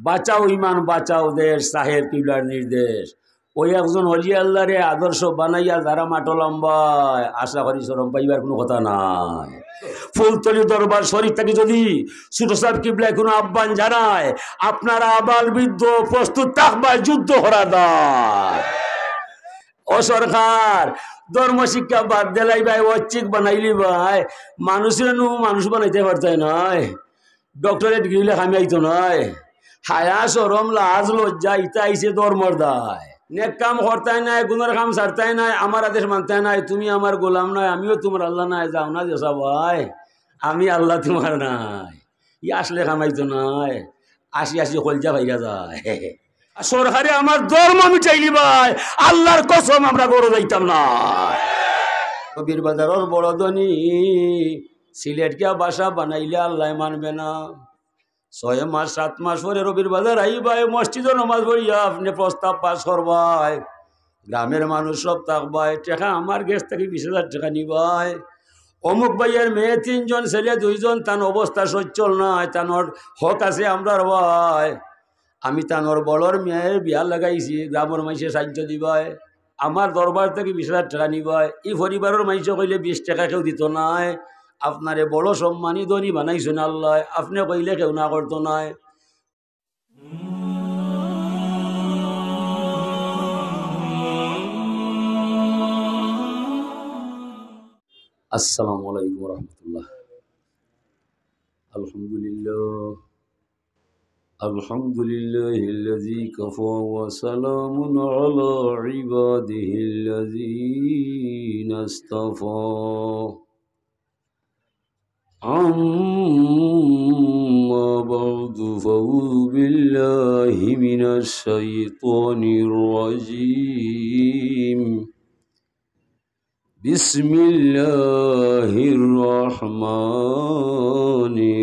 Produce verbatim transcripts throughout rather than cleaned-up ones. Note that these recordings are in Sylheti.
বাঁচাও ইমান, বাঁচাও দেশ, সাহেব কিবলার নির্দেশ। ওই একজন অলি আল্লাহরে আদর্শ বানাইয়া যারা মাঠো লাম্বায়, আশা করি শরম পাইবার কুনু কথা নাই। ফুলতলি দরবার শরীফ থাকি যদি ছোট সাহেব কিবলায় কুনু আহ্বান জানায়, আপনারা আবাল বৃদ্ধ প্রস্তুত থাকবায় যুদ্ধ করার দায়। ও সরকার, ধর্ম শিক্ষা বাদ দিলাইবায়, ঐচ্ছিক বানাইলিবায়, মানুষরে নু মানুষ বানাইতে পারতায় নায়। ডক্টরেট ডিগ্রি লইয়া কামাইতো নায়। হায়া, শরম, লাজ, লজ্জা, ইতা আইছে ধর্মর দায়। নেক কাম করতায় নায়, গুনার কাম ছাড়তায় নায়, আমার আদেশ মানতায় নায়, তুমি আমার গোলাম নায়, আমিও তুমার আল্লাহ নায়, যাও না যে সবাই, আমি আল্লাহ তুমার নায়। ই আসলে কামাইতো নায়, আসি আসি কলজা ফাইরা যায়। আর সরকারে আমার ধর্ম মিটাইলিবায়, আল্লাহর কসম আমরা ঘরো যাইতাম না। কবির বাজারর বড় ধনী, সিলেট গিয়া বাসা বানাইলে আল্লায় মানবে না। ছয় মাস, সাত মাস পরে রবির বাজার আইবায়, মসজিদো নমাজ পড়িয়া আপনে প্রস্তাব পাস করবায়, গ্রামের মানুষ সব থাকবায়, টেকা আমার গেছ থাকি বিশ হাজার টেকা নিবায়। অমুক ভাইয়ের মেয়ে তিনজন, ছেলে দুইজন, তান অবস্থা সচ্ছল নায়, তানর হক আছে আমরার ভাই। আমি তানর বড়র মেয়ের বিয়া লাগাইছি, গ্রামর মাইনষে সাহায্য দিবায়। আমার দরবার থাকি বিশ হাজার টেকা নিবায়। ই পরিবারর মাইনষে কইলে বিশ টেকা কেউ দিতো নায়। আপনারে বড় সম্মানী ধনী বানাইছইন আল্লায়, আপনে কইলে কেউ না করতো নায়। আসসালামু আলাইকুম ওয়া রাহমাতুল্লাহ। আলহামদুলিল্লাহ। الحمد لله الذي كفى وسلام على عباده الذين اصطفى. أما بعد، فأعوذ بالله من الشيطان الرجيم. بسم الله الرحمن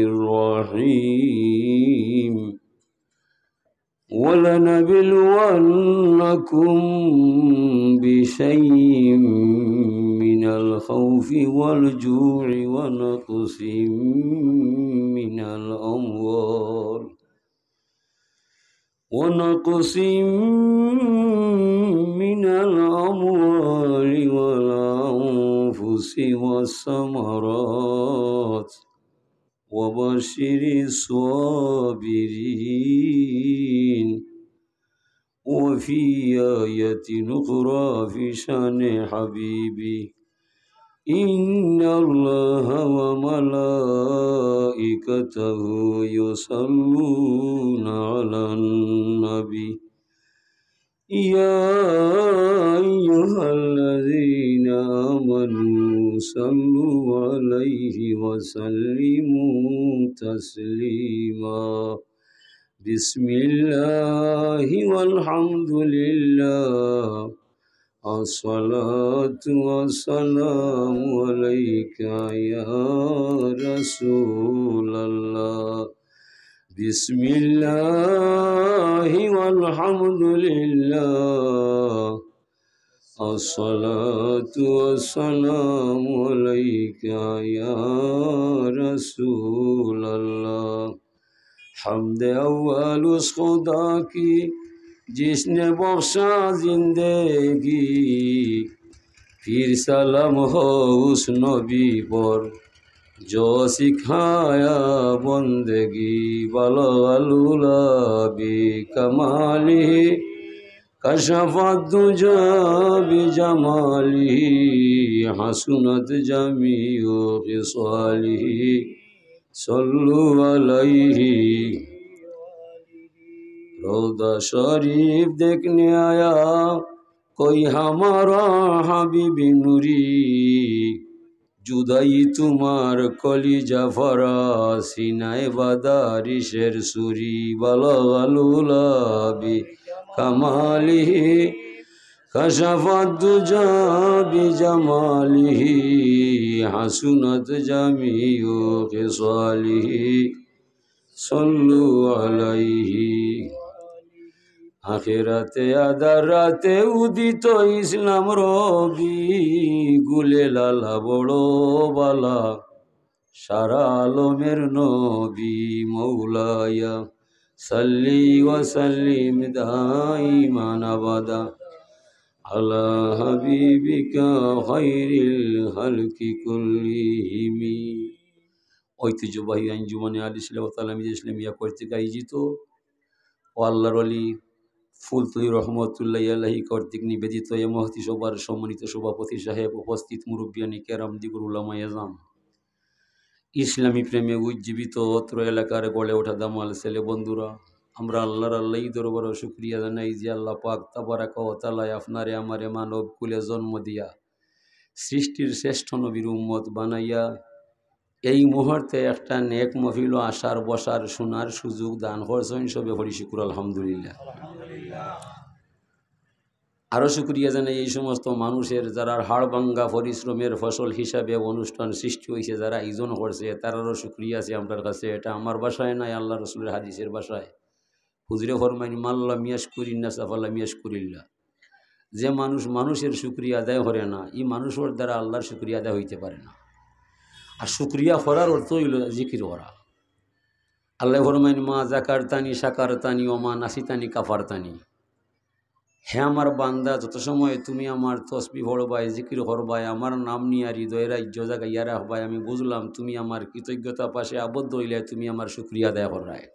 الرحيم. ولنبلونكم بشيء من الخوف والجوع ونقص من الأموال ونقص من الأموال والأنفس والثمرات وبشر الصابرين. وفي آية أخرى في شأن حبيبي، إن الله وملائكته يصلون على النبي، يا أيها الذين آمنوا صلوا عليه وسلموا تسليما. بسم الله والحمد لله، الصلاة والسلام عليك يا رسول الله. بسم الله والحمد لله، الصلاة والسلام عليك يا رسول الله. حمد اول اس خدا کی جس نے بخشا زندگی، پھر سلام ہو اس نبی پر جو سکھایا بندگی۔ بلغ العلا بکمالہ، کشف الدجی بجمالہ، حسنت جمیع خصالہ، صلوا علیہ۔ روضہ شریف دیکھنے آیا کوئی ہمارا حبیب نوری، جدائی تمہار کلیجہ پھاڑا، سینہ بادہ عرشر سوری۔ بلغ العلا بکمالہ، کشف الدجی بجمالہ، حسنت جمیع خصالہ، صلوا علیہ۔ আখেরাতে আধার রাতে উদিত ইসলাম রবি, গুলে লালা বড় বালা, সারা আলমের নবী। مولاي صل وسلم دائما أبدا على حبيبك خير الخلق كلهم। ঐতিহ্যবাহী আঞ্জুমানে আল ইসলাহ ওয়া তালামিজে ইসলামিয়া কর্তৃক আয়োজিত ও আল্লাহর ওলি ফুলতলি রহমতুল্লাহ আলাইহি কর্তৃক নিবেদিত এ মহতী সভার সম্মানিত সভাপতি সাহেব, উপস্থিত মুরব্বিয়ানে কেরাম, দিগর উলামায়ে আযম, ইসলামী প্রেমে উজ্জীবিত অত্র এলাকার গড়ে ওঠা দামাল ছেলে বন্ধুরা, আমরা আল্লাহর আল্লাহি দরবারো শুকরিয়া জানাই যে আল্লাহ পাক তাবারাকা ওয়া তাআলায় আপনারে আমারে মানব কুলে জন্ম দিয়া সৃষ্টির শ্রেষ্ঠ নবীর উম্মত বানাইয়া এই মুহূর্তে একটা নেক মহফিলো আসার, বসার, শোনার সুযোগ দান করছইন। সবে পড়ি শুকুর আলহামদুলিল্লাহ। আরও শুকরিয়া জানাই এই সমস্ত মানুষের, যারার হাড় ভাঙ্গা পরিশ্রমের ফসল হিসাবে অনুষ্ঠান সৃষ্টি হইছে, যারা আয়োজন করছে, তারারও শুকরিয়া আছে আমরার কাছে। এটা আমার ভাষায় নায়, আল্লাহ রসুলের হাদিসের ভাষায়। হুজুরে ফরমাইন, "মান লাম ইয়াশকুরিন নাসা ফালাম ইয়াশকুরিল্লাহ।" যে মানুষ মানুষের শুকরিয়া আদায় করে না, ই মানুষর দ্বারা আল্লাহর শুকরিয়া আদায় হইতে পারে না। আর শুকরিয়া করার অর্থ হইল জিকির করা। আল্লাহ ফরমাইন, "মা জাকারতানি শাকারতানি ওয়া মা নাসিতানি কাফারতানি।" হে আমার বান্দা, যত সময় তুমি আমার তসবি পড়বায়, জিকির করবায়, আমার নাম নিয়া হৃদয়ে রাজ্য জাগাইয়া রাখবায়, আমি বুঝলাম তুমি আমার কৃতজ্ঞতা পাশে আবদ্ধ হইলে তুমি আমার শুকরিয়া আদায় কররায়।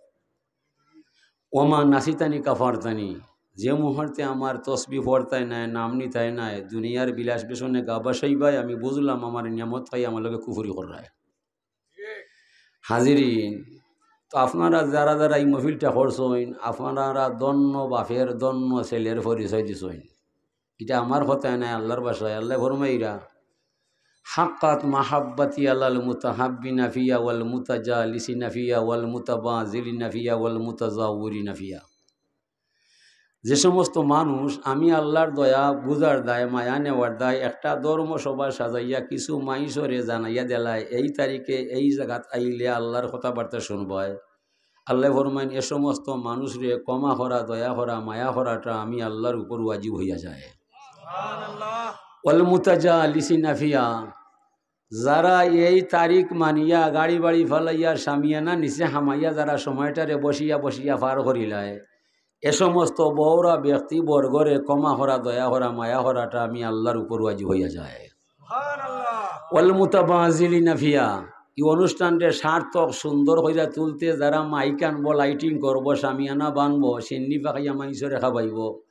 ওয়া মা নাসিতানি কাফারতানি, যে মুহূর্তে আমার তসবি পড়তায় নায়, নাম নিতায় নায়, দুনিয়ার বিলাস ব্যসনে গা ভাসাইবায়, আমি বুঝলাম আমার নিয়ামত খাই আমার লগে কুফুরি কররায়। হাজিরিন, তো আপনারা যারা যারা এই মহফিলটা করছইন, আপনারা ধন্য বাপের ধন্য ছেলের পরিচয় দিছইন। এটা আমার কথায় নায়, আল্লাহর ভাষায়। আল্লাহ ফরমাইরা, "হাক্কাত মাহাব্বাতি আলাল মুতাহাব্বিনা ফিয়া ওয়াল মুতাজালিসিনা ফিয়া ওয়াল মুতাবাজিলিনা ফিয়া ওয়াল মুতাজাউরিনা ফিয়া।" যে সমস্ত মানুষ আমি আল্লাহর দয়া বুঝার দায়, মায়া নেওয়ার দায় একটা ধর্মসভা সাজাইয়া কিছু মাইনষরে জানাইয়া দিলায়, এই তারিখে এই জাগাত আইলে আল্লাহর কথাবার্তা শুনবায়, আল্লাহ ফরমাইন, এ সমস্ত মানুষরে ক্ষমা করা, দয়া করা, মায়া করাটা আমি আল্লাহর উপর ওয়াজিব হইয়া যায়। ওয়াল মুতাজালিসিনা ফিয়া, যারা এই তারিখ মানিয়া গাড়ি বাড়ি ফালাইয়া সামিয়ানা নিচে হামাইয়া যারা সময়টারে বসিয়া বসিয়া পার করিলায়, এ সমস্ত বউরা ব্যক্তিবর্গরে ক্ষমা করা, দয়া করা, মায়া করাটা আমি আল্লাহর উপর ওয়াজিব হইয়া যায়। ওয়াল মুতাবাজিলিনা ফিয়া, এই অনুষ্ঠানটা সার্থক সুন্দর কইরা তুলতে যারা মাইক আনবো, লাইটিং করবো, সামিয়ানা বানবো, সিন্নি পাকাইয়া মাইনষরে খাবাইবো,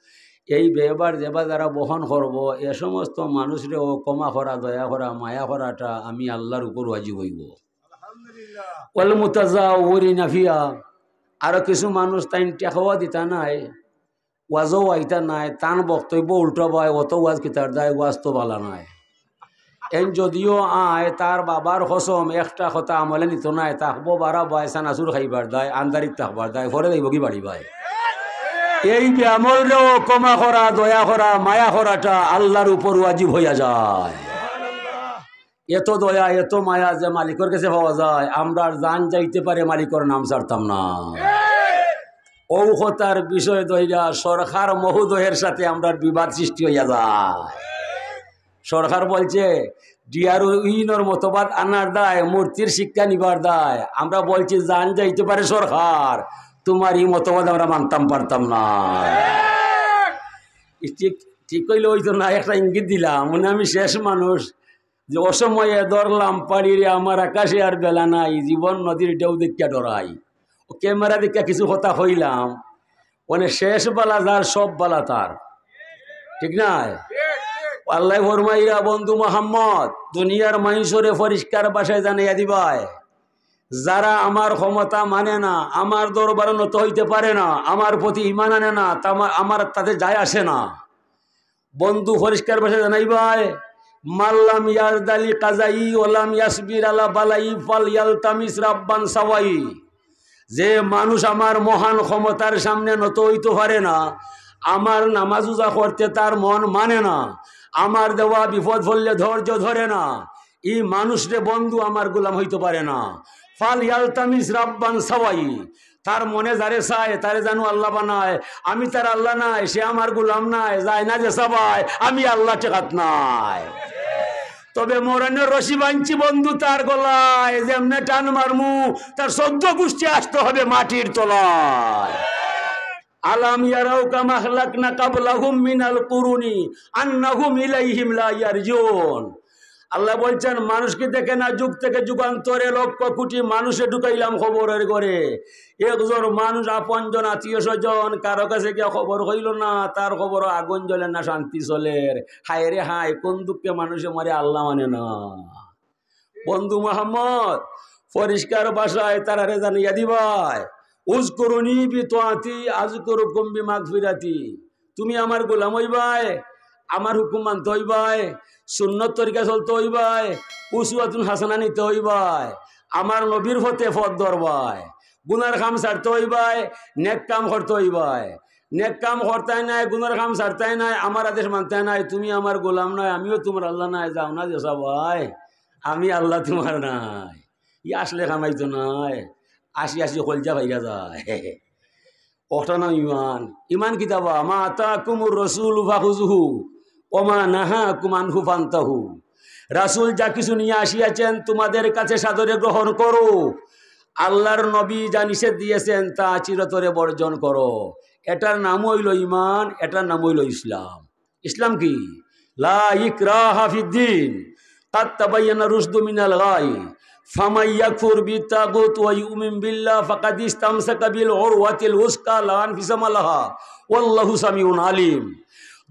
এই ব্যয়ভার যেবা যারা বহন করবো, এ সমস্ত মানুষরেও ক্ষমা করা, দয়া করা, মায়া করাটা আমি আল্লাহর উপর ওয়াজিব হইব। ওয়াল মুতাজাউরিনা ফিয়া, আরো কিছু মানুষ তাইন টেকাও দিতা নায়, ওয়াজও আইতা নায়, তান বক্তব্য উল্টা বায়, অত ওয়াজ কিতার দায়, ওয়াজ তো বালা নায়। এন যদিও আয়, তার বাবার কসম, একটা কথা আমলে নিত নায়, থাকবো বারা বায়, সানাসুর খাইবার দায়, আন্দারিত থাকবার দায়, পরে যাইব কি বাড়ি বায়। এই বেআমলরেও ক্ষমা করা, দয়া করা, মায়া করাটা আল্লাহর উপর ওয়াজিব হইয়া যায়। এত দয়া, এত মায়া যে মালিকর কাছে পাওয়া যায়, আমরার জান যাইতে পারে, মালিকর নাম ছাড়তাম না। ও কথার বিষয় দইরা সরকার মহোদয়ের সাথে আমরার বিবাদ সৃষ্টি হইয়া যায়। সরকার বলছে, ডিআরও ইনর মতবাদ আনার দায়, মূর্তির শিক্ষা নিবার দায়। আমরা বলছি, জান যাইতে পারে সরকার, তোমার এই মতবাদ আমরা মানতাম পারতাম না। ঠিক, ঠিক কইলে ওই তো না, একটা ইঙ্গিত দিলাম, মানে আমি শেষ মানুষ, যে অসময়ে ধরলাম পাড়িরে আমার আকাশে আর বেলা নাই, জীবন নদীর ঢেউ দেখিয়া ডরাই। ও ক্যামেরা দেখিয়া কিছু কথা কইলাম, মানে শেষ বালা যার সব বালা তার, ঠিক না? আল্লাহ ফরমাইরা, বন্ধু মোহাম্মদ, দুনিয়ার মাইনষরে পরিষ্কার ভাষায় জানাইয়া দিবায়, যারা আমার ক্ষমতা মানে না, আমার দরবারে নত হইতে পারে না, আমার প্রতি ঈমান আনে না, তা আমার, আমার তাতে যায় আসে না। বন্ধু পরিষ্কার ভাষায় জানাইবায়, "মাল্লাম ইয়ারদালি কাজাই ওলাম ইয়াসবির আলা বালাই ফাল ইয়ালতামিস রাব্বান সাওয়াই।" যে মানুষ আমার মহান ক্ষমতার সামনে নত হইতে পারে না, আমার নামাজ রোজা করতে তার মন মানে না, আমার দেওয়া বিপদ পড়লে ধৈর্য ধরে না, এই মানুষরে বন্ধু আমার গোলাম হইতে পারে না। ফাল ইয়ালতামিস রাব্বান সাওয়াই, তার মনে যারে চায়, তারে জানু আল্লাহ বানায়। আমি তার আল্লাহ নায়, সে আমার গোলাম নায়, যায় না যে সবাই, আমি আল্লাহ ঠেকাত নায়। তবে মরণের রশি বানছি বন্ধু তার গলায়, যেমনে টান মারমু, তার চৌদ্দ গুষ্টি আসতে হবে মাটির তলায়। আলাম ইয়ারাউ কাম আহলাকনা কাবলাহুম মিনাল কুরুনি আন্নাহুম ইলাইহিম লা ইয়ারজিউন। আল্লাহ বলছেন, মানুষ কি দেখে না? যুগ থেকে যুগান্তরে লক্ষ কোটি মানুষে ঢুকাইলাম কবরের ঘরে। একজন মানুষ, আপনজন, আত্মীয় স্বজন, কারো কাছে গিয়া খবর হইল না, তার খবরও আগুন জ্বলে না, শান্তি চলের। হায় রে হায়, কোন দুঃখে মানুষে মরে, আল্লাহ মানে না। বন্ধু মোহাম্মদ, পরিষ্কার ভাষায় তারারে জানাইয়া দিবায়, উযকুরুনি বিতাআতি আযকুরুকুম বিমাগফিরাতি। তুমি আমার গোলাম হইবায়, আমার হুকুম মানতে হইবায়, সুন্নত তরিকা চলতে হইবায়, উসওয়াতুন হাসানা নিতে হইবায়, আমার নবীর পথে পথ ধরবায়, গুনার কাম ছাড়তে হইবায়, নেক কাম করতে হইবায়। নেক কাম করতায় নায়, গুনার কাম ছাড়তায় নায়, আমার আদেশ মানতায় নায়, তুমি আমার গোলাম নায়, আমিও তোমার আল্লাহ নায়, যাও না যে সবাই, আমি আল্লাহ তোমার নায়। ই আসলে কামাইতো নায়, আসি আসি কলজা ভাইরা যায়। ওটা না ইমান। ইমান কিতাবা, মা আতাকুমুর রাসূলু ফাখুযুহু ওয়া মা নাহাকুম আনহু ফান্তাহু। রাসূল যা কিছু নিয়ে আসিয়াছেন, তোমাদের কাছে সাদরে গ্রহণ করো। আল্লাহর নবী যা নিষেধ দিয়েছেন, তা চিরতরে বর্জন করো। এটার নাম হইল ইমান, এটার নাম হইল ইসলাম। ইসলাম কি? লা ইকরাহা ফিদ্দিন, কাদ তাবায়্যানা রুশদু মিনাল গাই, ফামান ইয়াকফুর বিত্তাগুত ওয়া ইউমিন বিল্লাহ ফাকাদ ইস্তামসাকা বিল উরওয়াতিল উসকা লা ইনফিসামা লাহা, ওয়াল্লাহু সামিউন আলিম।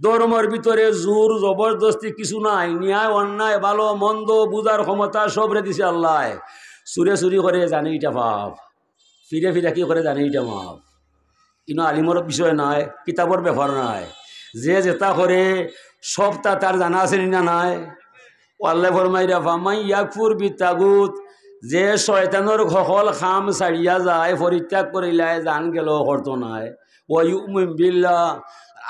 ধর্মর ভিতরে জোর জবরদস্তি কিছু নাই, ন্যায় অন্যায় ভালো মন্দ বুঝার ক্ষমতা সবরে দিছে আল্লায়। চুরে চুরি করে জানে ইটা পাপ, ফিরে ফিরে কি করে জানে ইটা মাপ। ইনো আলিমর বিষয় নায়, কিতাবর ব্যাপার নায়। যে যেটা করে সবটা তার জানা আছে নি না নাই? ও আল্লাহ ফরমাইরা, ফামান ইয়াকফুর বিত্তাগুত, যে শয়তানর হকল কাম ছাড়িয়া যায়, পরিত্যাগ করিলায়, জান গেল করতো নায়। ওয়া ইউমিন বিল্লাহ,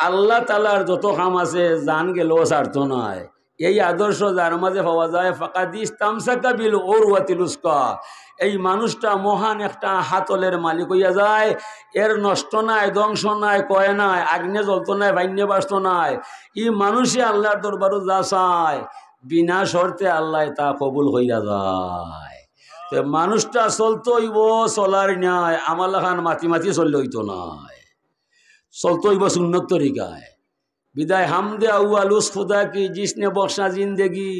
আল্লাহ তাআলার যত কাম আছে জান গেল ছাড়তো নায়। এই আদর্শ যার মাঝে পাওয়া যায়, ফাকাদ ইস্তামসাকা বিল উরওয়াতিল উসকা, এই মানুষটা মহান একটা হাতলের মালিক হইয়া যায়। এর নষ্ট নাই, ধ্বংস নাই, ক্ষয় নাই, আগ্নে জ্বলতো নাই, ফাইন্নে বাসতো নাই। ই মানুষে আল্লাহর দরবারও যা চায়, বিনা শর্তে আল্লাহ তা কবুল হইয়া যায়। তো মানুষটা চলতে হইব চলার ন্যায়, আমার লাখান মাতি মাতি চললে হইতো নায়, চলতে হইব সুন্নত তরিকায়। বিদায় হামদে আউয়াল উস খুদা কি, জিসনে বখশা জিন্দেগি,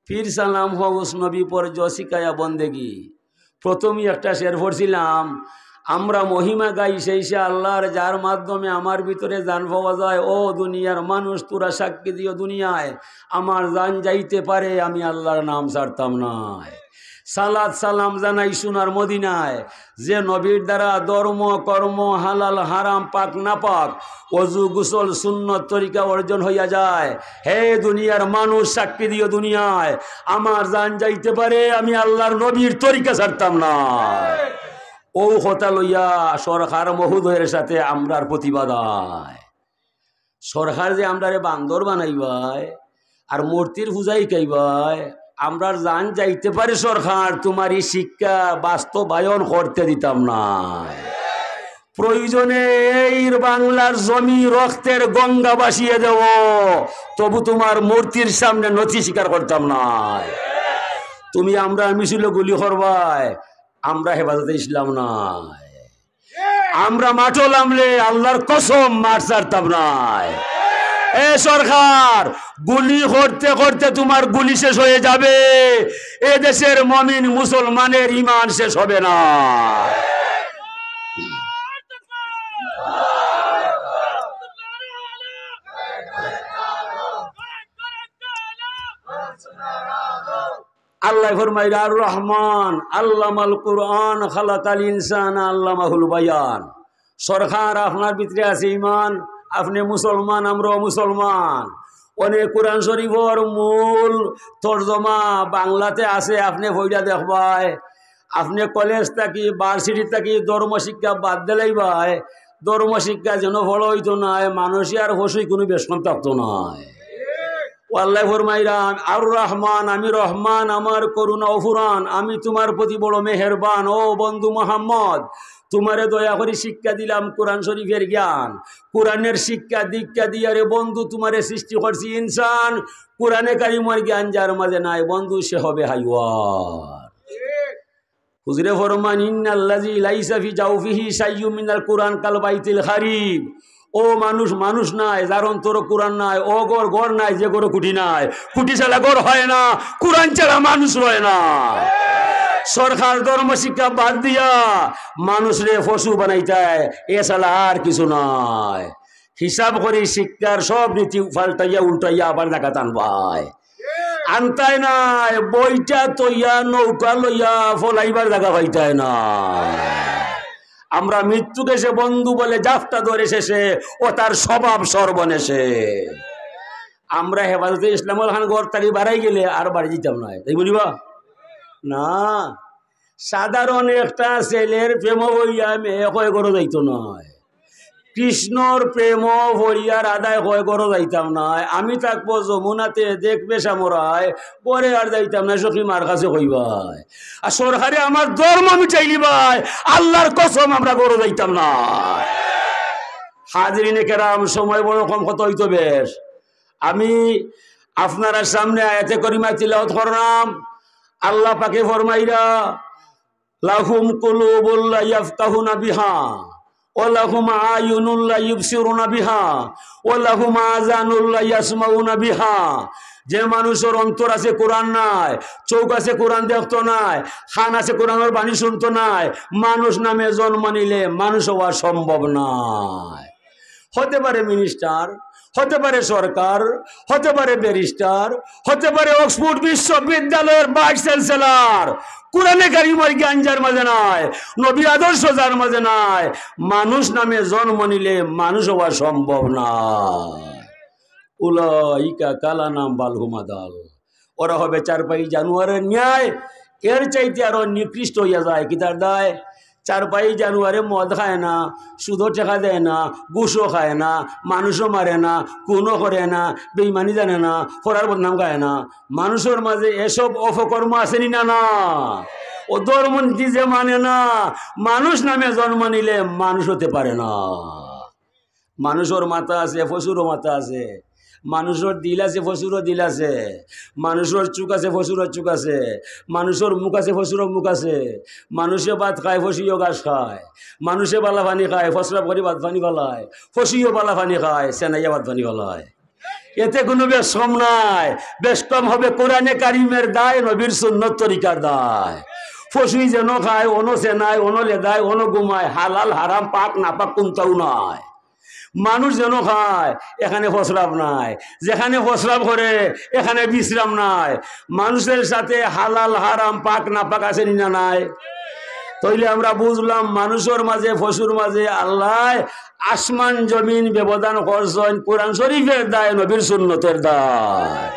ফির সালাম হো উস নবী পর জো সিকায়া বন্দেগি। প্রথমেই একটা শের পড়ছিলাম, আমরা মহিমা গাই সেই সে আল্লাহর, যার মাধ্যমে আমার ভিতরে জান পাওয়া যায়। ও দুনিয়ার মানুষ, তোরা সাক্ষী দিও দুনিয়ায়, আমার জান যাইতে পারে, আমি আল্লাহর নাম ছাড়তাম নায়। সালাত সালাম জানাই সোনার মদিনায়, যে নবীর দ্বারা ধর্ম কর্ম হালাল হারাম পাক না পাক, অজু গোসল সুন্নত তরিকা অর্জন হইয়া যায়। হে দুনিয়ার মানুষ, সাক্ষী দিও দুনিয়ায়, আমার জান যাইতে পারে, আমি আল্লাহর নবীর তরিকা ছাড়তাম না। ও কথা লইয়া সরকার মহোদয়ের সাথে আমরার প্রতিবাদ আয়। সরকার যে আমরারে বান্দর বানাইবায় আর মূর্তির পূজা হিকাইবায়, আমরার জান যাইতে পারে সরকার, তোমার এই শিক্ষা বাস্তবায়ন করতে দিতাম না। প্রয়োজনে এই বাংলার জমি রক্তের গঙ্গা ভাসিয়ে দেব, তবু তোমার মূর্তির সামনে নথি স্বীকার করতাম না। তুমি আমরার মিছিলে গুলি করবায়, আমরা হেফাজতে ইসলাম নায়। আমরা মাঠো লামলে আল্লাহর কসম মাঠ ছাড়তাম নায়। এ সরকার, গুলি করতে করতে তোমার গুলি শেষ হয়ে যাবে, এ দেশের মমিন মুসলমানের ইমান শেষ হবে না। আল্লাহ ফরমাইরা, আর রহমান আল্লামাল কুরআন খালাকাল ইনসান আল্লামাহুল বায়ান। সরকার, আপনার ভিতরে আছে ইমান, আপনি মুসলমান, আমরাও মুসলমান। অনে কোরআন শরীফর মূল তর্জমা বাংলাতে আছে, আপনি পড়িয়া দেখবায়। আপনি কলেজ থাকি, ভার্সিটি থাকি ধর্ম শিক্ষা বাদ দিলাইবায়, ধর্ম শিক্ষা যেন পড়া হইতো নায়, মানুষে আর পশুই কোনো বেশকম থাকতো নায়। ও আল্লায় ফরমাইরা, আর রহমান, আমি রহমান, আমার করুণা অফুরান, আমি তুমার প্রতি বড় মেহেরবান। ও বন্ধু মোহাম্মদ, তুমারে দয়া করি শিক্ষা দিলাম কোরআন শরীফের জ্ঞান। কোরআনের শিক্ষা দীক্ষা দিয়া রে বন্ধু, তুমারে সৃষ্টি করছি ইনসান। কোরআনে কারিমর জ্ঞান যার মাঝে নাই বন্ধু, সে হবে হাইওয়ান। হুজুরে ফরমান, "ইন্নাল্লাযী লাইসা ফি জাওফিহি শাইউম মিনাল কুরআন কাল বাইতিল খারিব।" ও মানুষ, মানুষ নায়, যার অন্তরো কোরআন নাই, ও ঘর, ঘর নাই, যে ঘরো খুঁটি নাই। খুঁটি ছাড়া ঘর হয় না, কোরআন ছাড়া মানুষ রয় না। সরকার ধর্ম শিক্ষা বাদ দিয়া মানুষরে পশু বানাইতায়, এ ছাড়া আর কিছু নাই। হিসাব করি শিক্ষার সব নীতি পাল্টাইয়া উল্টাইয়া আবার জাগাত আনবায়। আনতায় নায়, বইটা তইয়া নৌকা লইয়া ফলাইবার জাগা পাইতায় না। আমরা মৃত্যুকে সে বন্ধু বলে জাপটা ধরে শেষে, ও তার স্বভাব সর্বনেশে। আমরা হেফাজতে ইসলামর খান ঘর থাকি বারাই গেলে আর বাড়ি দিতাম নায়, তাই বলিবা না? সাধারণ একটা ছেলের প্রেম হইয়া মেয়ে কয় ঘরো যাইতো নায়। কৃষ্ণর প্রেম হইয়া রাধায় কয় ঘরো যাইতাম নায়, আমি থাকবো যমুনাতে, দেখবে শ্যামরায়, ঘরে আর যাইতাম নায়, সখী মার কাছে কইবায়। আর সরকারে আমার ধর্ম মিটাইলিবায়, আল্লাহর কসম আমরা ঘরো যাইতাম নায়। হাজিরিনে কেরাম, সময় বড় কম, কত হইতো বেশ। আমি আপনারা সামনে আয়াতে করিমা তিলাওয়াত করলাম। আল্লাহ পাকে ফরমাইরা, "লাহুম কুলুবুল লা ইয়াফকাহুনা বিহা, ওয়া লাহুম আয়ুনুল লা ইউবসিরুনা বিহা, ওয়া লাহুম আযানুল লা ইয়াসমাউনা বিহা।" যে মানুষর অন্তর আছে কোরআন নাই, চোখ আছে কোরআন দেখতো নায়, কান আছে কোরআনর বাণী শুনতো নায়, মানুষ নামে জন্ম নিলে মানুষ হওয়া সম্ভব নায়। হতে পারে মিনিস্টার, হতে পারে সরকার, হতে পারে ব্যারিস্টার, হতে পারে অক্সফোর্ড বিশ্ববিদ্যালয়ের ভাইস চ্যান্সেলর। কোরআনে কারিমর জ্ঞান যার মাঝে নাই, নবীর আদর্শ যার মাঝে নাই, মানুষ নামে জন্ম নিলে মানুষ হওয়া সম্ভব নয়। উলাইকা কাল আনআম বাল হুম আদাল। ওরা হবে চারপাই জানোয়ারের ন্যায়, এর চাইতে আরো নিকৃষ্ট হইয়া যায়। কিতার দায়? চারপাই জানোয়ারে মদ খায় না, সুদও টেকা দেয় না, ঘুষও খায় না, মানুষও মারে না, খুনও করে না, বেইমানি জানে না, পরার বদনাম গায় না। মানুষর মাঝে এসব অপকর্ম আছে নি না? না। ও ধর্ম নীতি যে মানে না, মানুষ নামে জন্ম নিলে মানুষ হতে পারে না। মানুষর মাথা আছে, পশুরও মাথা আছে। মানুষর দিল আছে, পশুরও দিল আছে। মানুষর চোখ আছে, পশুরও চোখ আছে। মানুষর মুখ আছে, পশুরও মুখ আছে। মানুষে ভাত খায়, পশুও ঘাস খায়। মানুষে বালা পানি খায়, প্রস্রাব করি ভাত পানি ফালায়। পশুও বালা পানি খায়, সেনাইয়া ভাত পানি ফালায়। এতে কোনো বেশ কম নাই, বেশ কম হবে কোরআনে কারিমের দায়, নবীর সুন্নত তরিকার দায়। পশুই যেন খায়, অনো সেনায়, অনো লেদায়, অনো ঘুমায়, হালাল হারাম পাক নাপাক কোনটাও নাই। মানুষ যেন খায়, এখানে প্রস্রাব নাই, যেখানে প্রস্রাব করে এখানে বিশ্রাম নাই। মানুষের সাথে হালাল হারাম পাক নাপাক আছে নি না নাই? তাইলে আমরা বুঝলাম মানুষর মাঝে পশুর মাঝে আল্লাহ আসমান জমিন ব্যবধান করছইন কোরআন শরীফের দায়, নবীর সুন্নতের দায়।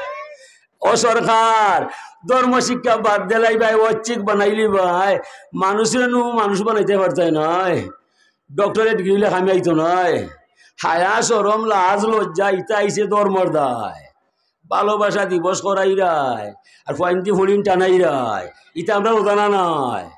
ও সরকার, ধর্ম শিক্ষা বাদ দিলাইবায়, ঐচ্ছিক বানাইলিবায়, মানুষরে নু মানুষ বানাইতে পারতায় নায়। ডক্টরেট ডিগ্রি লইলে কামে আইতো নায়। হায়া শরম লাজ লজ্জা ইতা আইছে ধর্মর দায়। ভালোবাসা দিবস করাইরায়, আর ফুয়াইন্তি ফুড়িন টানাইরায়, ইতা আমরার অজানা নায়।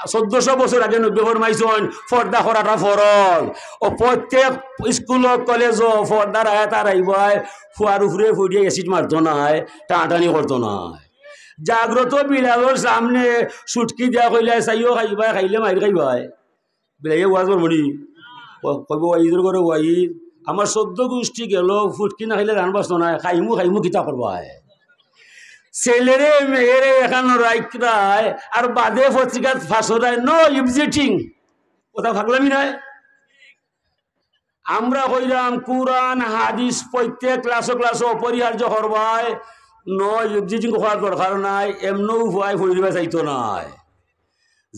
চোদ্দশো বছর আগে নবীয়ে ফরমাইছইন, পর্দা করাটা ফরজ। ও প্রত্যেক স্কুল কলেজও পর্দার আয়াত আরাইবায়, ফুয়ার উপরে পড়িয়া অ্যাসিড মারতো নায়, টানাটানি করতো নায়। জাগ্রত বিলালর সামনে সুটকি দিয়া কইলায়, "চাইও খাইবায়, খাইলে মাইর খাইবায়।" বিলাইয়ে ওয়াজ করবো নি? ক-, কইবো, "ওয়াইজর করে ওয়াইজ, আমার চোদ্দ গুষ্টি গেল, ফুটকি না খাইলে রান বাঁচতো নায়, খাইমু, খাইমু, কিতা করবায়?" ছেলেরে, মেয়েরে এখানো রাইখরায়, আর বাদে পত্রিকাত ফাঁসরায়, no eavesdropping। কথা থাকলামই নায়। আমরা কইলাম, কোরআন, হাদিস প্রত্যেক ক্লাসো ক্লাসো অপরিহার্য করবায়, no eavesdropping করার দরকার নাই, এমনও ফুয়ায় ফুড়িরে চাইতো নায়।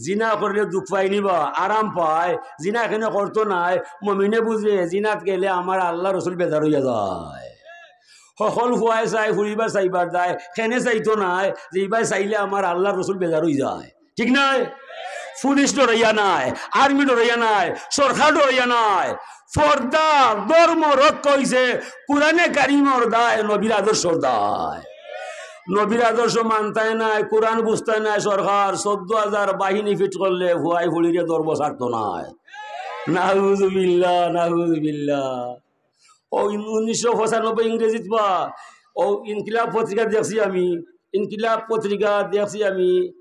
জিনা করলে দুখ পায় নি বা, আরাম পায়। জিনা এখানে করতো নায়, মমিনে বুঝে, জিনাত গেলে আমার আল্লাহ রসুল বেজার হইয়া যায়। হকল ফুয়ায় চায়, ফুড়িবায় চাইবার দায়, কেনে চাইতো নায়, যে ইবায় চাইলে আমার আল্লাহ রসুল বেজার হই যায়। ঠিক নায়? পুলিশ ডরাইয়া নায়, আর্মি ডরাইয়া নায়, সরকার ডরাইয়া নায়। পর্দা, ধর্ম রক্ষা অইছে কোরআনে কারিমর দায়, নবীর আদর্শর দায়। নবীর আদর্শ মানতায় নায়, কোরআন বুঝতায় নায়, সরকার চৌদ্দ হাজার বাহিনী ফিট করলে ফুয়াই ফুড়িরে ধর্ম ছাড়তো নায়। নাউজুবিল্লাহ, নাউজুবিল্লাহ। ও ইন-, উনিশশো পঁচানব্বই ইংরেজিত বা, ও ইনকিলাব পত্রিকা দেখছি আমি, ইনকিলাব পত্রিকা দেখছি আমি,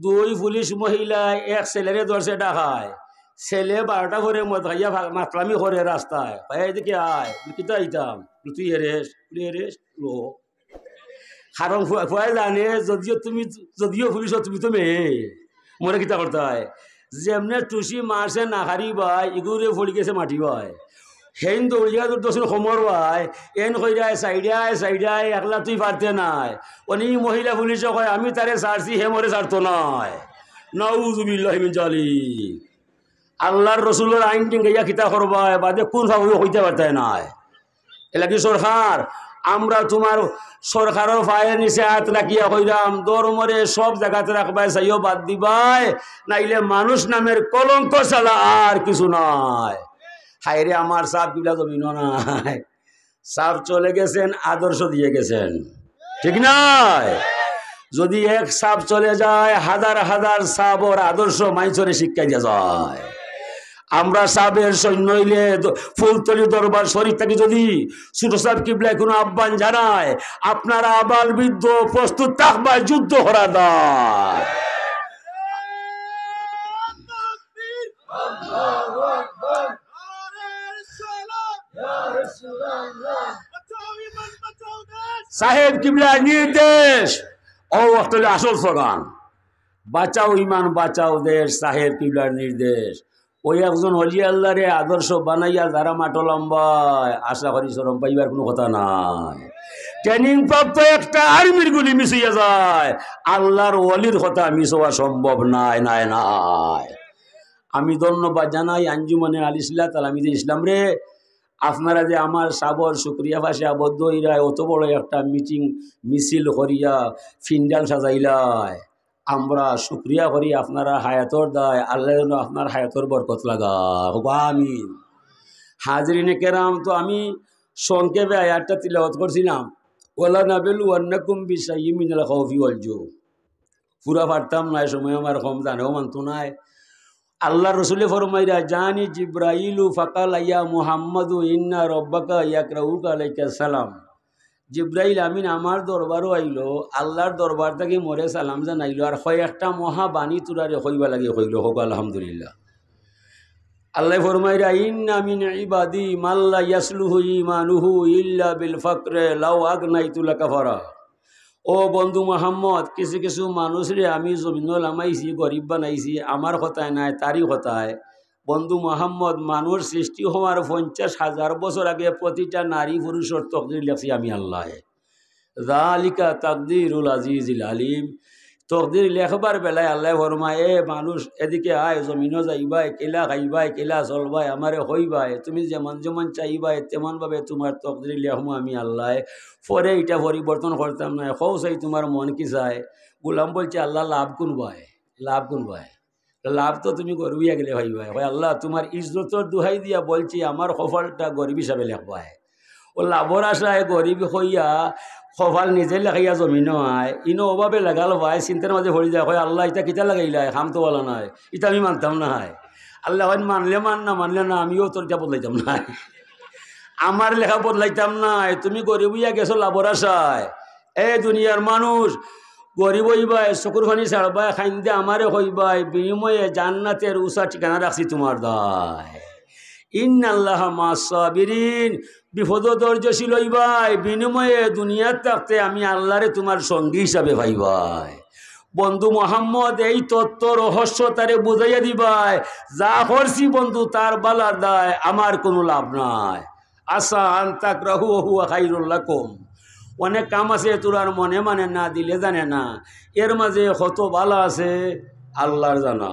দুই পুলিশ মহিলা এক ছেলেরে ধরছে ঢাকায়। ছেলে বারোটা করে মদ খাইয়া ফা-, মাতলামি করে রাস্তায়। কয়, "এদিকে আয়।" বলি, "কিতা আইতাম?" বলি, "তুই এরেস্ট।" বলি, "এরেস্ট?" লো। কারণ ফুয়া-, ফুয়ায় জানে, যদিও তুমি, যদিও পুলিশ, তুমি তো মেয়ে, মরে কিতা করতায়? যেমনে টুসি মারছে না হারি ভাই, ইগুরে পড়ি গেছে মাটি ভাই। হেইন দৌড়িয়া দৌড় দোষের খমর ভাই, এন কইরায় সাইডায়, সাইডায়, একলা তুই পারতে নায়। অনি মহিলা পুলিশে কয়, "আমি তারে ছাড়ছি, হে মরে ছাড়তো নায়।" নাউজুবিল্লাহি মিন জালিক। আল্লাহর রসুলর আইন ডিঙ্গাইয়া কিতা করবায়, বাদে কোন ফাবুয়ে কইতে পারতায় নায়। এলাকি সরকার, আমরা তোমার সরকারর পায়ের নিচে হাত রাখিয়া কইরাম, ধর্মরে সব জাগাত রাখবায়, চাইও বাদ দিবায়, নাইলে মানুষ নামের কলঙ্ক ছাড়া আর কিছু নাই। হায়রে, আমার সাব কিবলা জমিনও নাই। সাব চলে গেছেন, আদর্শ দিয়ে গেছেন, ঠিক নায়? যদি এক সাব চলে যায়, হাজার হাজার সাবর আদর্শ মাইনষরে শিক্ষা দিয়া যায়। আমরা সাবের সৈন্য অইলে দ-, ফুলতলি দরবার শরীফ থাকি যদি ছোট সাব কিবলায় কোনো আহ্বান জানায়, আপনারা আবাল বৃদ্ধ প্রস্তুত থাকবায় যুদ্ধ করার দায়। সাহেব কিবলার নির্দেশ, ও অক্টলে আসল স্লোগান, "বাঁচাও ইমান, বাঁচাও দেশ", সাহেব কিবলার নির্দেশ। ওই একজন অলি আল্লাহরে আদর্শ বানাইয়া যারা মাঠো লাম্বায়, আশা করি শরম পাইবার কোনো কথা নাই। ট্রেনিং প্রাপ্ত একটা আর্মির গুলি মিস অইয়া যায়, আল্লাহর ওলির কথা মিস হওয়া সম্ভব নায়, নায়, নায়। আমি ধন্যবাদ জানাই আঞ্জুমানে আল ইসলাহ তালামিজে ইসলামরে, আপনারা যে আমার সাবর শুকরিয়া ফাঁসে আবদ্ধ অইরায়, অত বড় একটা মিটিং মিছিল করিয়া ফিন্ডাল সাজাইলায়, আমরা শুকরিয়া করি আপনারা হায়াতর দায়, আল্লাহ যেন আপনার হায়াতর বরকত লাগা হোক, আমিন। হাজিরিনে কেরাম, তো আমি সংক্ষেপে আয়াতটা তিলাওয়াত করছিলাম, "ওয়ালা নাবেলু আন্নাকুম বিশাইয়্যিম মিনাল খাউফি ওয়াল জু।" পুরা পারতাম নায়, সময় আমার কম, জানেও মানতো নায়। আল্লাহর রসুলে ফরমাইরা, "জানি জিব্রাইলু ফাকালা ইয়া মুহাম্মাদু ইন্না রব্বাকা ইয়াকরাউকা আলাইকা সালাম।" জিব্রাইল আমিন আমার দরবারও আইলো, আল্লাহর দরবার থাকি মরে সালাম জানাইলো, আর কয় একটা মহা বাণী তুরারে কইবা লাগি কইলো, হোক আলহামদুলিল্লাহ। আল্লাহ ফরমাইরা, "ইন্না মিন ইবাদি মাল্লা ইয়াসলুহু ইমানুহু ইল্লা বিল ফাকরে লাউ আগনাইতু লাকাফারা।" ও বন্ধু মোহাম্মদ, কিছু কিছু মানুষরে আমি জমিনো লামাইছি, গরিব বানাইছি, আমার কথায় নায়, তারই কথায়। বন্ধু মোহাম্মদ, মানুষ সৃষ্টি হওয়ার পঞ্চাশ হাজার বছর আগে প্রতিটা নারী পুরুষর তকদির লেখছি আমি আল্লাহ। যালিকা তাকদিরুল আজিজিল আলিম। তকদির লেখবার বেলায় আল্লাহ ফরমায়, "এ মানুষ, এদিকে আয়, জমিনো যাইবায়, কিলা খাইবায়, কিলা চলবায়, আমারে কইবায়, তুমি যেমন যেমন চাইবায়, তেমন ভাবে তোমার তকদির লেখমু আমি আল্লাহ। পরে ইটা পরিবর্তন করতাম নায়, কও চাই তোমার মন কি চায়?" গোলাম বলছে, "আল্লাহ, লাভ কুন বায়? লাভ কুন বায়?" লাভ তো তুমি গরিব অইয়া গেলে পাইবায়। কয়, "আল্লাহ, তোমার ইজ্জতর দুহাই দিয়া বলছি, আমার কপালটা গরিব হিসাবে লেখবায়।" ও লাভর আশায় গরিব অইয়া কপাল নিজে লেখাইয়া জমিনো আয়, ইনো অভাবে লাগাল পায়, চিন্তার মাঝে পড়ি যায়, কয়, "আল্লাহ, ইটা কিতা লাগাইলায়? কাম তো ভালা নায়, ইটা আমি মানতাম নায়।" আল্লাহ কইন, "মানলে মান, না মানলে না, আমিও তোর ইটা বদলাইতাম নায়, আমার লেখা বদলাইতাম নায়। তুমি গরিব অইয়া গেছো লাভর আশায়।" এ দুনিয়ার মানুষ, গরিব অইবায়, চকুর পানি ছাড়বায়, কাইন্দে আমারে কইবায়, বিনিময়ে জান্নাতের উচা ঠিকানা রাখছি তোমার দায়। ইন্নাল্লাহা মা'আস সাবিরিন, বিপদো ধৈর্যশীল অইবায়, বিনিময়ে দুনিয়াত থাকতে আমি আল্লাহরে তোমার সঙ্গী হিসাবে পাইবায়। বন্ধু মোহাম্মদ, এই তত্ত্ব রহস্য তারে বুঝাইয়া দিবায়, যা করছি বন্ধু তার বালার দায়, আমার কোনো লাভ নাই। আসা আন তাকরাহু ওয়া হুয়া খাইরুল লাকুম। অনেক কাম আছে তোরার মনে মানে না, দিলে জানে না, এর মাঝে কত বালা আছে আল্লাহর জানা।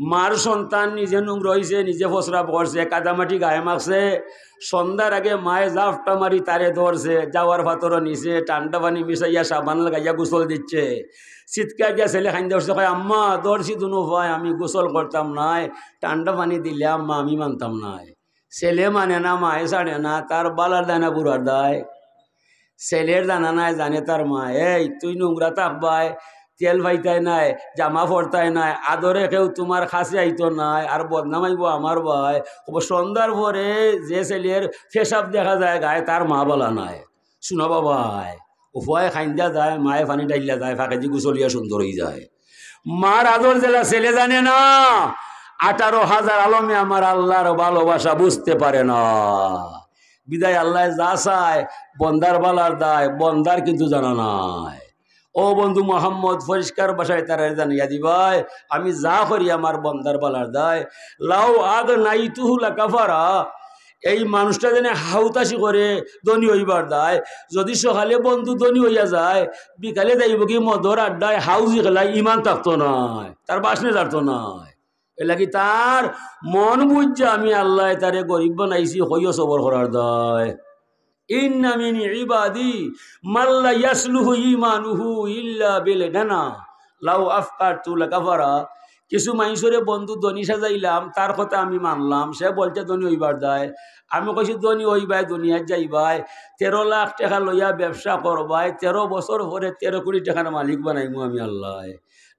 মার সন্তান নিজে নোংরা অইছে, নিজে প্রস্রাব করছে, কাদামাটি গায়ে মাখছে, সন্ধ্যার আগে মায়ে জাপটা মারি তারে ধরছে, যাওয়ার পাথরও নিছে, ঠান্ডা পানি মিশাইয়া সাবান লাগাইয়া গোসল দিচ্ছে। চিৎকার দিয়া ছেলে কাইন্দা উঠছে, কয়, "আম্মা, ধরছি দুনো পায়, আমি গোসল করতাম নায়, ঠান্ডা পানি দিলে আম্মা আমি মানতাম নায়।" ছেলে মানে না, মায়ে ছাড়ে না, তার বালার দায় না বুড়ার দায়। ছেলের জানা নাই, জানে তার মা, "এই তুই নোংরা থাকবায়, তেল পাইতায় নায়, জামা পরতায় নায়, আদরে কেউ তুমার কাছে আইতো নায়, আর বদনাম আইবো আমার বায়।" কইবো, সন্ধ্যার পরে যে ছেলের পেশাব দেখা যায় গায়ে, তার মা বালা নায়। শুনো বাবায়, উপায় কাইন্দা যায়, মায়ে পানি ঢাইল্লা যায়, ফাঁকেদি গোসলিয়া সুন্দর অই যায়। মার আদর যেলা ছেলে জানে না, আঠারো হাজার আলমে আমার আল্লাহর ভালোবাসা বুঝতে পারে না। বিদায় আল্লায় যা চায়, বন্দার বালার দায়, বন্দার কিন্তু জানা নাই। ও বন্ধু মোহাম্মদ, পরিষ্কার ভাষায় তারারে জানাইয়া দিবায়, আমি যা করি আমার বন্দার বালার দায়। লাউ আগনাইতুহু লাকাফারা, এই মানুষটা যেন হাউতাশি করে ধনী অইবার দায়। যদি সকালে বন্ধু ধনী অইয়া যায়, বিকালে যাইবো কি মদর আড্ডায়, হাউজি খেলায়, ইমান থাকতো নায়, তার বাসনে জারতো নায়। এর লাগি তার মন বুঝছে আমি আল্লায় তারে গরিব বানাইছি, কইও সবর করার দায়। ইন্না মিন ইবাদি মাল্লা ইয়াসলুহু ইমানুহু ইল্লা বিল গানা, লাউ আফকারতু লাকাফারা। কিছু মাইনষরে বন্ধু ধনী সাজাইলাম, তার কথা আমি মানলাম, সে বলছে ধনী অইবার দায়। আমি কইছি, "ধনী অইবায়, দুনিয়াত যাইবায়, তেরো লাখ টেকা লইয়া ব্যবসা করবায়, তেরো বছর পরে তেরো কোটি টেকার মালিক বানাইমু আমি আল্লায়।"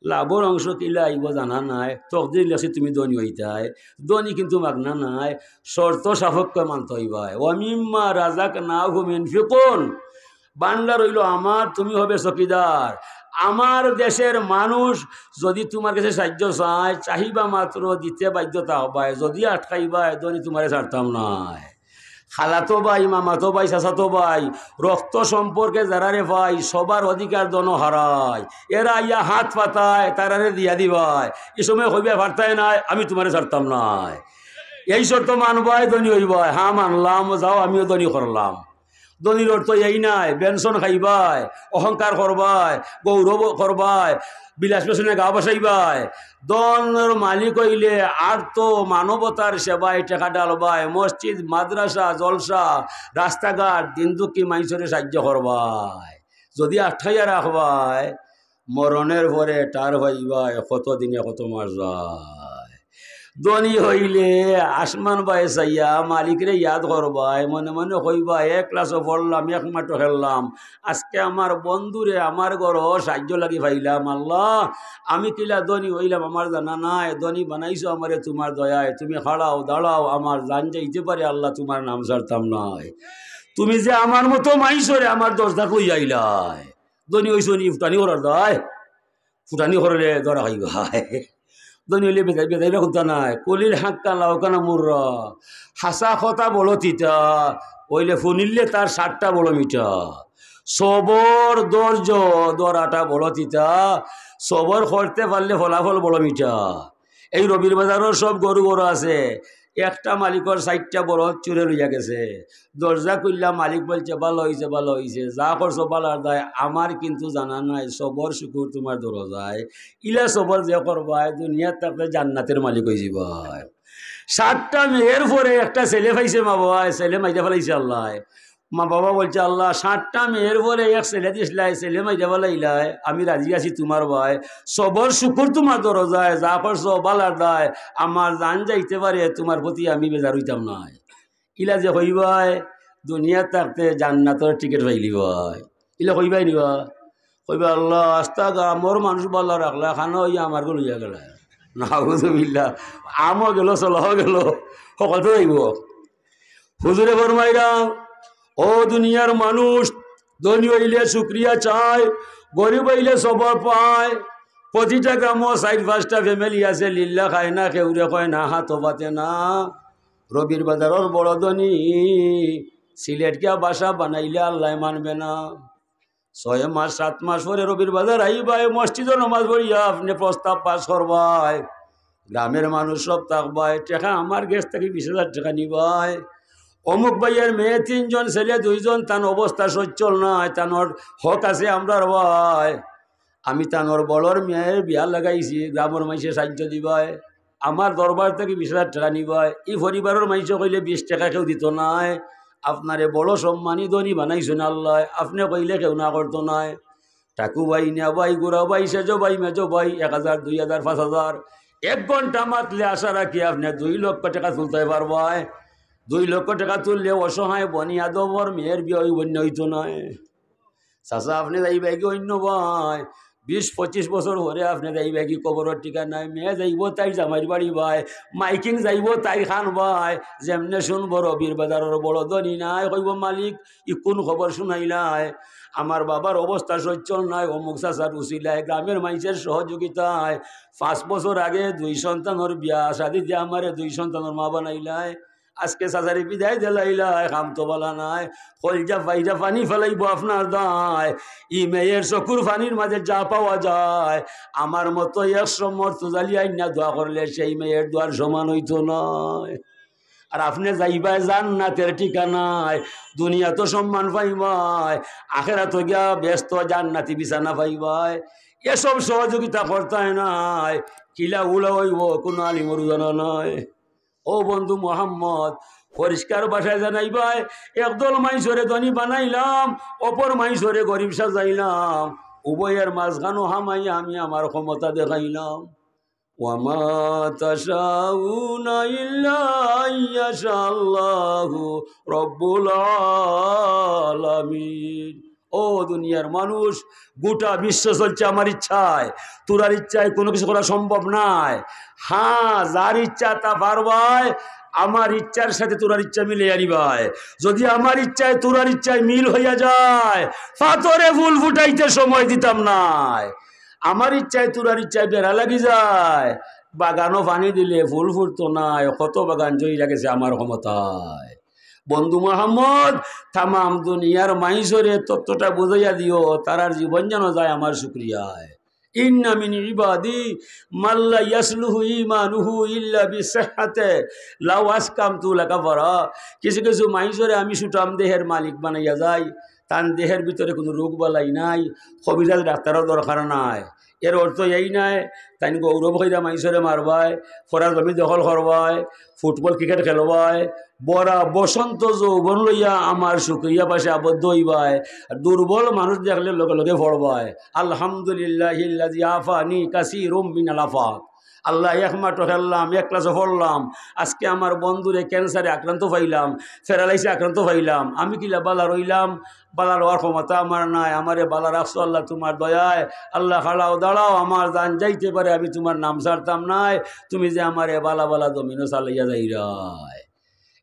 লাভর অংশ কিলা আইবো জানা নাই, তকদির লেখছে তুমি ধনী অইতায়। ধনী কিন্তু মাগনা নায়, শর্ত সাপেক্ষে মানতে অইবায়। "ওয়া মিম্মা রাযাকনাহুম ইউনফিকুন।" ভান্ডার অইলো আমার, তুমি হবে চকিদার। আমার দেশের মানুষ যদি তুমার কাছে সাহায্য চায়, চাহিবা মাত্র দিতে বাধ্য থাকবায়, যদি আটকাইবায়, ধনী তুমারে ছাড়তাম নায়। খালাতো ভাই, মামাতো ভাই, চাচাতো ভাই, রক্ত সম্পর্কে যারারে পাই, সবার অধিকার ধনো হারায়। এরা আইয়া হাত পাতায়, তারারে দিয়া দিবায়। ই সময় কইবায়, "পারতায় নায়, আমি তুমারে ছাড়তাম নায়।" এই শর্ত মানবায়, ধনী অইবায়। "হ্যাঁ, মানলাম, যাও, আমিও ধনী করলাম।" ধনীর অর্থ এই নায়, বেনশন খাইবায়, অহংকার করবায়, গৌরব করবায়, বিলাস ব্যসনে গা ভাসাইবায়। ধনর মালিক অইলে আর তো মানবতার সেবায় টেকা ঢালবায়, মসজিদ, মাদ্রাসা, জলসা, রাস্তাঘাট, দিন দুঃখী মাইনষরে সাহায্য করবায়। যদি আটকাইয়া রাখবায়, মরণের পরে টের পাইবায় কত দিনে কত মাস যায়। ধনী অইলে আসমান বায় চাইয়া মালিকরে ইয়াদ করবায়, মনে মনে কইবায়, "এক ক্লাসও পড়লাম, এক মাঠও খেললাম, আজকে আমার বন্ধুরে আমার ঘরো সাহায্য লাগি পাইলাম। আল্লাহ, আমি কিলা ধনী অইলাম আমার জানা নাই, ধনী বানাইছো আমারে তুমার দয়ায়, তুমি খাড়াও, দাঁড়াও, আমার জান যাইতে পারে, আল্লাহ তুমার নাম ছাড়তাম নায়। তুমি যে আমার মতো মাইনষরে আমার দরজাত লইয়া আইলায়।" ধনী অইছো নি ফুটানি করার দায়, ফুটানি করলে ধরা খাইবায়। ধনী অইলে বেজাই, বেজাইরা কুন্তা নাই। কুলিল হাক্কা লাউ কানা মুররা, হাছা কথা বলো তিতা, অইলে হুনিলে তার স্বাদটা বড় মিঠা। সবর, ধৈর্য ধরাটা বড় তিতা, সবর করতে পারলে ফলাফল বড় মিঠা। এই রবির বাজারর সব গরু গরু আছে, একটা মালিকর চাইরটা বলদ চুরে লইয়া গেছে। দরজা খুললা, মালিক বলছে, "ভালা অইছে, ভালা অইছে, যা করছো ভালার দায়, আমার কিন্তু জানা নাই, সবর শুকুর তুমার দরজায়।" ইলা সবর যে করবায়, দুনিয়াত থাকতে জান্নাতের মালিক অইযিবায়। সাতটা মেয়ের পরে একটা ছেলে পাইছে মা বাবায়, ছেলে মাইরা ফালাইছে আল্লায়। মা বাবা বলছে, "আল্লাহ, সাতটা মেয়ের পরে এক ছেলে দিছলায়, ছেলে মাইরা ফালাইলায়, আমি রাজি আছি তুমার বায়, সবর শুকুর তুমার দরজায়, যা করছো ভালার দায়, আমার জান যাইতে পারে, তুমার প্রতি আমি বেজার অইতাম নায়।" ইলা যে কইবায়, দুনিয়াত থাকতে জান্নাতর টিকিট পাইলিবায়। ইলা কইবায় নিবা? কইবা, "আল্লাহ, আস্তা গ্রামর মানুষ ভালা রাখলা, খানো অইয়া আমারগু লইয়া গেলা।" নাউজুবিল্লাহ। আমও গেল, চলাও গেল, হকলতা যাইবো। হুজুরে ফরমাইরা, "ও দুনিয়ার মানুষ, ধনী অইলে শুকরিয়া চায়, গরিব অইলে সবর পায়। প্রতিটা গ্রামো চাইর পাঁচটা family আছে, লিল্লা খায় না, কেউরে কয় না, হাতো পাতে না। রবির বাজারর বড় ধনী, সিলেট গিয়া বাসা বানাইলে আল্লায় মানবে না। ছয় মাস, সাত মাস পরে রবির বাজার আইবায়, মসজিদো নমাজ পড়িয়া আপনে প্রস্তাব পাস করবায়, গ্রামের মানুষ সব থাকবায়, টেকা আমার গেছ থাকি বিশ হাজার টেকা নিবায়, অমুক ভাইয়ের মেয়ে তিনজন, ছেলে দুইজন, তান অবস্থা সচ্ছল নায়, তানর হক আছে আমরার বায়, আমি তানর বড়র মেয়ের বিয়া লাগাইছি, গ্রামর মাইনষে সাহায্য দিবায়।" আমার দরবার থাকি বিশ হাজার টেকা নিবায়, ই পরিবারর মাইনষে কইলে বিশ টেকা কেউ দিতো নায়। আপনারে বড় সম্মানী ধনী বানাইছইন আল্লায়, আপনে কইলে কেউ না করতো নায়। টাকু ভাই, নিয়া ভাই, গুড়া ভাই, সেজো ভাই, মেজো ভাই, এক হাজার, দুই হাজার, পাঁচ হাজার, এক ঘন্টা মাতলে আশা রাখি আপনে দুই লক্ষ টেকা তুলতায় পারবায়। দুই লক্ষ টেকা তুললে অসহায় বনি আদমর মেয়ের বিয়া অইবো নি, অইতো নায়। চাচা, আপনে যাইবায় গি অইন্য বায়, বিশ পঁচিশ বছর পরে আপনে যাইবায় গি কবরর ঠিকানায়, মেয়ে যাইবো তাইর জামাইর বাড়ি বায়, মাইকিং যাইবো তাইর খান বায়, যেমনে শুনবো রবির বাজারর বড় ধনী নায়, কইবো, "মালিক, ই কুন খবর শুনাইলায়? আমার বাবার অবস্থা সচ্ছল নায়, অমুক চাচার উছিলায়, গ্রামের মাইনষের সহযোগিতায় পাঁচ বছর আগে দুই সন্তানর বিয়া শাদি দিয়া আমারে দুই সন্তানর মা বানাইলায়।" আজকে চাচারে বিদায় দিলাইলায়, কাম তো বালা নায়। কইলজা ফাইজা পানি ফালাইবো আপনার দায়। ই মেয়ের চকুর পানির মাঝে যা পাওয়া যায়, আমার মতো একশো মর্তুজালি আইন্না দোয়া করলে সেই মেয়ের দোয়ার সমান অইতো নায়। আর আপনে যাইবায় জান্নাতের ঠিকানায়, দুনিয়াত সম্মান পাইবায়, আখেরাতো গিয়া বেহেস্ত জান্নাতি বিছানা পাইবায়। এসব সহযোগিতা করতায় নায়, কিলা উলা অইবো কুনু আলিমর জানা নাই। ও বন্ধু মোহাম্মদ, পরিষ্কার ভাষায় জানাইবায়, একদল মাইনষরে ধনী বানাইলাম, অপর মাইনষরে গরিব সাজাইলাম, উভয়ের মাঝখানো হামাইয়া আমি আমার ক্ষমতা দেখাইলাম। "ওয়া মা তাশাউনা ইল্লা আইয়াশা আল্লাহু রাব্বুল আলামিন।" ও দুনিয়ার মানুষ, গোটা বিশ্ব চলছে আমার ইচ্ছায়, তোরার ইচ্ছায় কোনো কিছু করা সম্ভব নায়। হ্যাঁ, যার ইচ্ছা তা পারবায়, আমার ইচ্ছার সাথে তোরার ইচ্ছা মিলে আনিবায়। যদি আমার ইচ্ছায় তোরার ইচ্ছায় মিল হইয়া যায়, পাথরে ফুল ফুটাইতে সময় দিতাম নায়। আমার ইচ্ছায় তোরার ইচ্ছায় বেড়া লাগি যায়, বাগানো পানি দিলে ফুল ফুটতো নায়, কত বাগান জইরা গেছে আমার ক্ষমতায়। বন্ধু মোহাম্মদ, তামাম দুনিয়ার মাইনষরে তত্ত্বটা বুঝাইয়া দিও, তারার জীবন যেন যায় আমার শুকরিয়ায়। ইন্না মিন ইবাদি মাল্লা ইয়াসলুহু ঈমানুহু ইল্লা বিসিহহাতে লাউ আসকামতু লাকাফারা। কিছু কিছু মাইনষরে আমি সুঠাম দেহের মালিক বানাইয়া যাই, তান দেহের ভিতরে কোনো রোগ বালাই নাই, কবিরাজ ডাক্তারর দরকার নাই। এর অর্থ এই নায়, তাইন গৌরব কইরা মাইনষরে মারবায়, ফরা জমি দখল করবায়, ফুটবল ক্রিকেট খেলবায়, ভরা বসন্ত যৌবন লইয়া আমার শুকরিয়া পাশে আবদ্ধ হইবায়। আর দুর্বল মানুষ দেখলে লগে লগে পড়বায়, "আলহামদুলিল্লাহিল্লাযী আফানি কাসীরুম মিনাল আফাত।" আল্লাহ, এক মাঠো খেললাম, এক ক্লাসে পড়লাম, আজকে আমার বন্ধুরে ক্যান্সারে আক্রান্ত পাইলাম, প্যারালাইসে আক্রান্ত পাইলাম, আমি কিলা বালা রইলাম? বালা রওয়ার ক্ষমতা আমার নাই, আমারে বালা রাখছো আল্লাহ তোমার দয়ায়। আল্লাহ, খাড়াও দাঁড়াও, আমার জান যাইতে পারে, আমি তোমার নাম ছাড়তাম নায়, তুমি যে আমারে বালা বালা জমিনো চালাইয়া যাইরায়।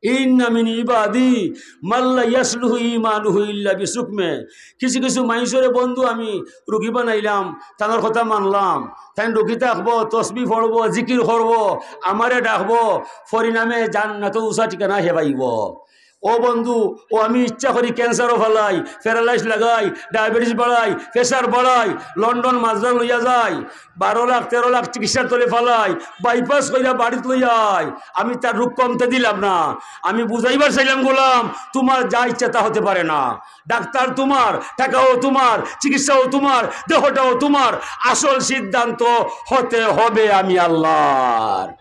ইন্না মিন ইবাদি মাল্লা ইয়াসলুহু ঈমানুহু ইল্লা বিসুকমে। কিছু কিছু মাইনষরে বন্ধু আমি রুগী বানাইলাম, তানর কথা মানলাম, তাইন রুগী থাকবো, তসবি পড়বো, জিকির করবো, আমারে ডাকবো, পরিণামে জান্নাতো উষা ঠিকানা হে পাইবো। ও বন্ধু, ও আমি ইচ্ছা করি ক্যান্সারও ফালাই, প্যারালাইস লাগাই, ডায়াবেটিস বাড়াই, প্রেশার বাড়াই, লন্ডন মাদ্রাজ লইয়া যাই, বারো লাখ তেরো লাখ চিকিৎসার তলে ফালাই, বাইপাস কইরা বাড়িত লইয়াই। আমি তার রোগ কমতে দিলাম না। আমি বুঝাইবার চাইলাম, গোলাম, তোমার যা ইচ্ছা তা হতে পারে না। ডাক্তার তোমার, টাকাও তোমার, চিকিৎসাও তোমার, দেহটাও তোমার, আসল সিদ্ধান্ত হতে হবে আমি আল্লাহর।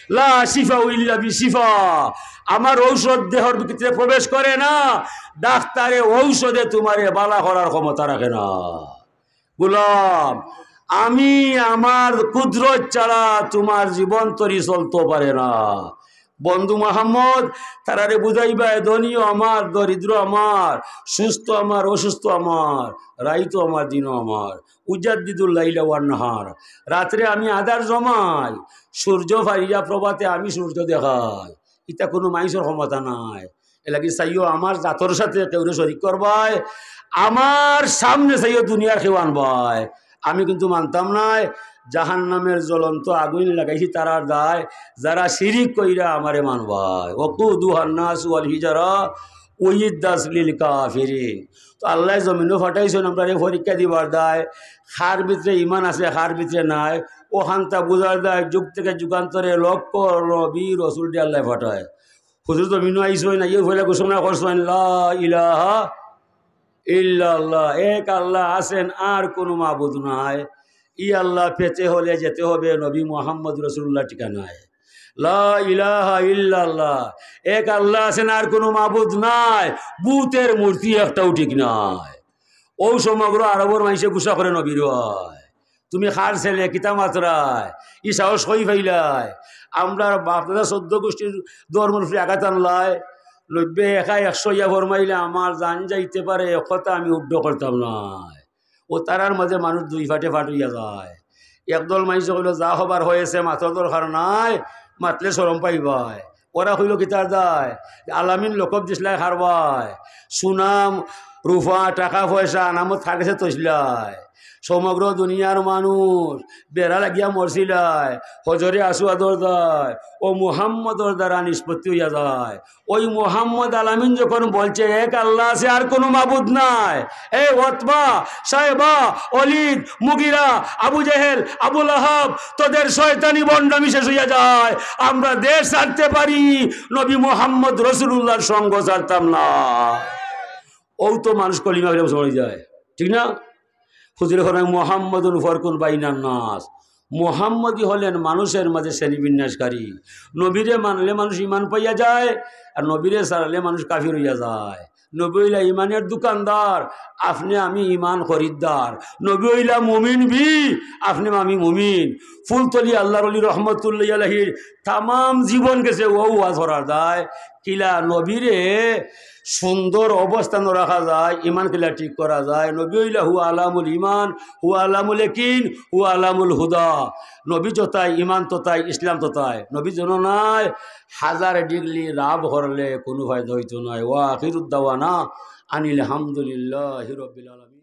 লা শিফা ইল্লা বিশিফা। আমার ঔষধ দেহর ভিতরে প্রবেশ করে না, ডাক্তারে ঔষধে তোমারে বালা করার ক্ষমতা রাখে না। গোলাম, আমি আমার কুদরত ছাড়া তোমার জীবন তরি চলতে পারে না। বন্ধু মোহাম্মদ, তারারে বুঝাইবায়, ধনীও আমার, দরিদ্র আমার, সুস্থ আমার, অসুস্থ আমার, রাইতও আমার, দিনও আমার। উজাদ্দিদুল লাইলা ওয়ান নাহার। রাত্রে আমি আধার জমাই, সূর্য ফারিয়া প্রভাতে আমি সূর্য দেখাই। ইটা কোনো মাইনষর ক্ষমতা নাই। এলাগি চাইও আমার জাতর সাথে কেউরে শরিক করবায়, আমার সামনে চাইও দুনিয়ার কেউ আনবায়। আমি কিন্তু মানতাম নায়, জাহান্নামের জ্বলন্ত আগুন লাগাইছি তারার দায়, যারা শিরিক কইরা আমারে মানবায়। ওয়াকুদুহান নাসু ওয়াল হিজারা উইদ্দাত লিল কাফিরিন। তো আল্লায় জমিনো ফাটাইছইন আমরারে পরীক্ষা দিবার দায়, কার ভিতরে ইমান আছে, কার ভিতরে নাই, অখানতা বুঝার দায়। যুগ থেকে যুগান্তরে লক্ষ নবী রসুলরে আল্লায় ফাটায়। হুজুর জমিনো আইছইন, আইয়া পয়লা ঘোষণা করছইন, "লা ইলাহা ইল্লাল্লাহ", এক আল্লাহ আছেন, আর কোনো মাবুদ নাই। ই আল্লাহ পেতে হলে যেতে হবে নবী মোহাম্মদ রসুলুল্লাহর ঠিকানায়। লা ইলাহা ইল্লাল্লাহ, এক আল্লাহ আছেন, আর কোনো মাবুদ নাই, বুতের মূর্তি একটাও ঠিক নাই। ও সমগ্র আরবর মাইনষে গুসা করে নবীরে, "তুমি কার ছেলে, কিতা মাতরায়, ই সাহস কই পাইলায়? আমরার বাপদাদা চৌদ্দ গোষ্ঠীর ধর্মর উপরে আঘাত আনলায়।" নবীয়ে একা একশো ইয়া ফরমাইলে, "আমার জান যাইতে পারে, এ কথা আমি উড্ড করতাম নায়।" ও তারার মাঝে মানুষ দুই ফাটে ফাট অইয়া যায়। একদল মাইনষে কইলো, "যা হবার হয়েছে, মাতার দরকার নাই, মাতলে শরম পাইবায়।" ওরা কইলো, "কিতার দায়?" "আলামিন লকব দিছলায় কারবায়, সুনাম, রুফা, টাকা পয়সা, আনামত কার গেছে থইছলায়। সমগ্র দুনিয়ার মানুষ বেড়া লাগিয়া মরছিলায়, হজরে আসওয়াদর দায়, ও মুহাম্মদর দ্বারা নিষ্পত্তি অইয়া যায়।" ওই মোহাম্মদ আলামিন যখন বলছে, "এক আল্লাহ আছে, আর কোনো মাবুদ নাই," এ ওতবা, সাহেবা, অলিদ, মুগিরা, আবু জেহেল, আবু লাহাব, তোদের শয়তানি ভণ্ডামি শেষ হইয়া যায়। আমরা দেশ ছাড়তে পারি, নবী মোহাম্মদ রসুলুল্লাহর সঙ্গ ছাড়তাম না। ও তো মানুষ কলিমা ফিরে মুসলমান হয়ে যায়, ঠিক না? হুজুরে ফরমায়, "মোহাম্মদুন ফরকুন বাইনান নাস।" মোহাম্মদই হলেন মানুষের মাঝে শ্রেণী বিন্যাসকারী। নবীরে মানলে মানুষ ইমান পাইয়া যায়, আর নবীরে ছাড়লে মানুষ কাফির হইয়া যায়। নবী হইলা ইমানের দোকানদার, আপনে আমি ইমান খরিদ্দার। নবী হইলা মুমিন বি, আপনে আমি মুমিন। ফুলতলি আল্লাহর অলি রহমতুল্লাহ আলাইহির তামাম জীবন গেছে ও ওয়াজ করার দায়। কিলা নবীরে সুন্দর অবস্থানও রাখা যায়, ইমান কিলা ঠিক করা যায়। নবী হইলা হুয়া আলামুল ইমান, হুয়া আলামুল ইয়াকিন, হুয়া আলামুল হুদা। নবী যতায়, ইমান ততায়, ইসলাম ততায়। নবী যেন নাই, হাজার ডিগ্রি রাব করলে কোনো ফায়দা হইতো নায়। ওয়া আখিরুদ দাওয়ানা আনিল হামদুলিল্লাহি রাব্বিল আলামিন।